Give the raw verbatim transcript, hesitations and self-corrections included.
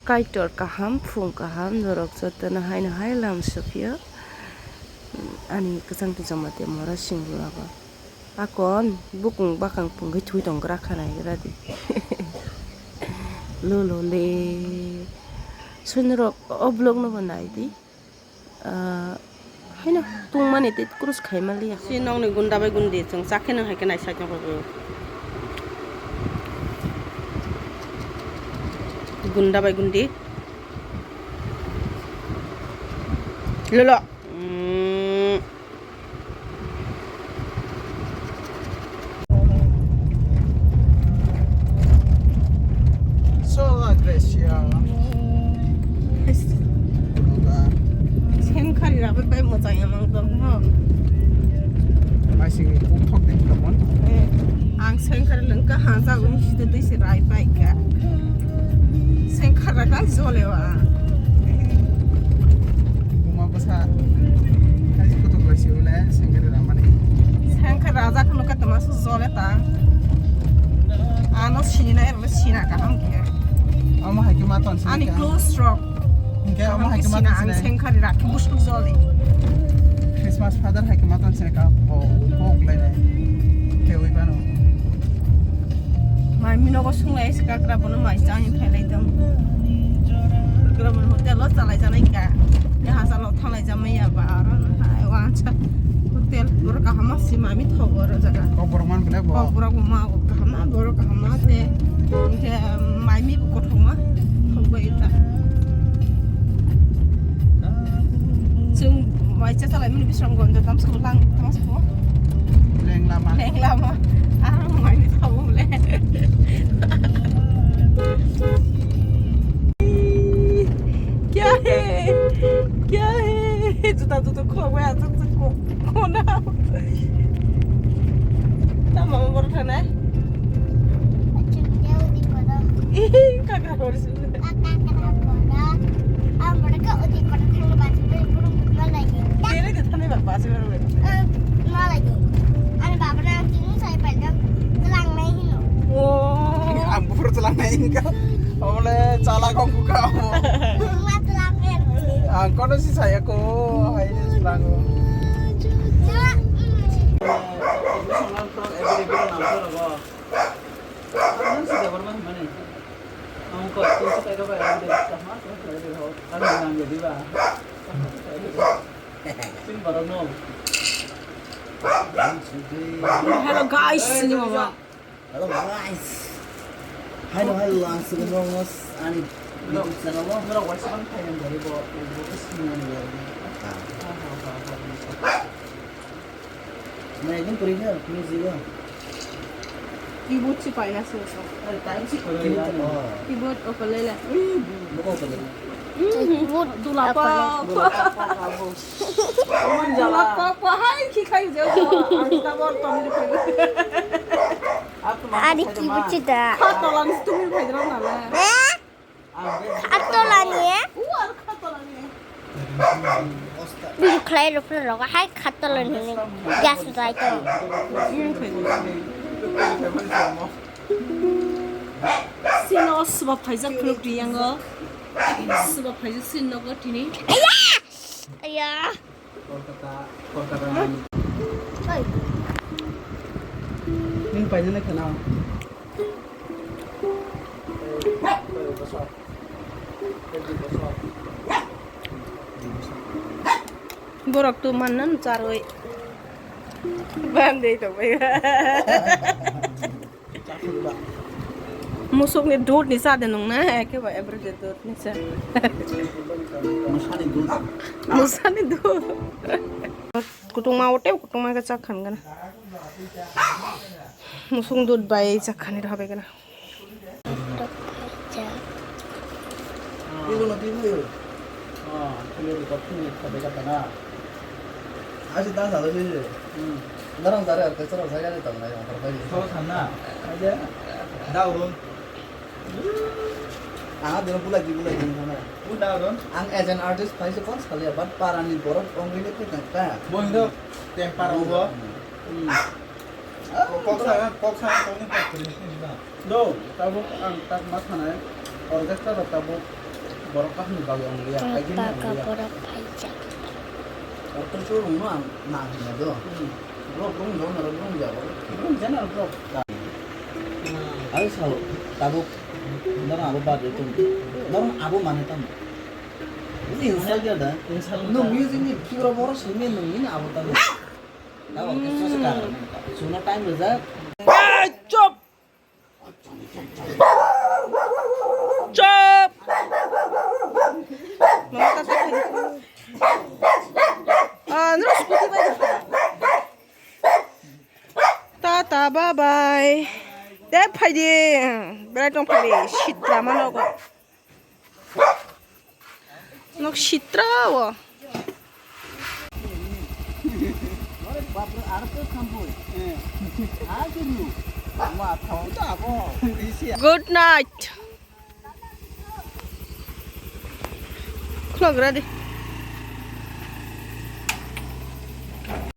Kaitor kaham, phung kaham, norok jotono haino hai lam sokphio. Ani kwchang twijang mate mora singlago. Akon bukung bakang pungwi thui tong gra khanai gra di. Lolo le. Sunrok o vlog no bo nai di. Ah, haino tungmani tei cross khaima liya. Si nokni gunda bai gundi chwng chakhe nang hai khe naisai tongkha bo. Gunda bai gundi. Lolo. Mm. Sola Gracia. Sengkhari rabe bai mochai amang tong ho. Mai sing kuk thok ding ka mon. Eh, ang sengkhari lengka hanja uni site tei se rai pai ka. Sengkhara ka jole wa. Buma bwsa kaji kutuk lai si ule sengkhari ramani. Sengkhara raja khunu ka tama su jole ta. Ano sini na erle sina ka ham ke. Amo hai ke maton sini. Ani ka. Close rok. Hingke amo hai ke maton sini. Sengkhari rakhi busuk jole. Christmas father hai ke maton sini ka bo bo klai nai. Ke ui bano. Mai mino bo sunglai sikakra bono mai chani phelai dong. Sikakra bono hotel o chalai janai ka. Ya hasa lo thalai jamai ya ba aro na hai wansa. Hotel bor kahama si mami thogo ro jaga. Kokborok man bele bo. Kokborok bo ma kahama bor kahama te. Ke mami bo kothoma thogbai ta. Chwng waisa chalai mani bisrang gonjo tamsa lang tamsa ko. Leng lama. Leng lama. Aro mai ni thabu le. Kya hai? Kya hai? Juta juta kho gaya tak tak ko. Ko na. Ta mama bor thana. Ih, kaka bor. Kere de thani ba basi ba. Ani baba na tini sai pai dam telang nai hino. Oh. Ang bufur telang nai hingka. Ole chala kong buka amo. Ma telang nai. Ang kono si saya ko hai ni telang. Ang ko tu sa tayo ba ang de kahma sa tayo ho. Ano nang de ba? Sing barang no. Hello guys, sini mama. Hello guys. Hello hello ang sini mama ani YouTube channel mo. Mura wasa bang thai nang dari bo bo sini mo ni. Nah, ini perihal, ini juga. Keyboard si paina se so. Keyboard, oh. Keyboard o kolele. Buko kolele. Keyboard dula pa. Dula pa, pa, pa, pa. Dula pa, pa. Hai, ki khai je. Ang ta bor pamir khai. Ani keyboard si da. Kha tolan si tumi khai dra na le. Eh? Khatolani? Bini khlai rwphano rogo hai khatolani gas rai to. Sino swba phaijak khuluk riyango. Swba phaijak sino nogo tini. Aya! Aya! Kolkata, Kolkata. Nini paina na khana. Borok tu manna charwi. Bandei to bai. Musukni dudni cha de nung na, eke ba everyday dudni cha. Musani dud. Musani dud. Kutungma ote, kutungma ke chak khan gana. Musung dud bai chak khani rw bai gana. Twibo no twibo. Ah, twibo di kok twibo khabe kata na. Asi ta sa lo si. Hmm. Narang jare ar kechara sa gari tang nai ongkar bai. So sana. Aja. Daurun. Ang adino bulai di bulai di sana. Bu daurun. Ang as an artist phai se kon saliya, but parani borok ongri ni phukan ta. Bo hindo tempar obo. Hmm. Kok sa, kok sa, kok ni kok ni. Do, tabuk ang tak ma thanai, orchestra rok tabuk Borok kaham ni bagwi wng liya, Borok hai khe taka wng liya. Borok phaijak. Ortho chwrwng no ang nang hwnwi do. Hmm. Borok rung do, norok rung ya, borok rung ya, norok rung. Ang sao, tabuk, norok abo bad tong. Norok abo mane tamo. Ini insult ya da. Insult. No music ni kibro borok simi nung ini abo tamo. Abo khe sosa karon. Suna time rwjak. Chop! Chop! Mama kaka khaidi. Ah, nung scooty bai. Tata, bye bye. Te phaidi. Berai tong phaidi. Sitra mano go. Nok sitra o. Good night. Khulok radi.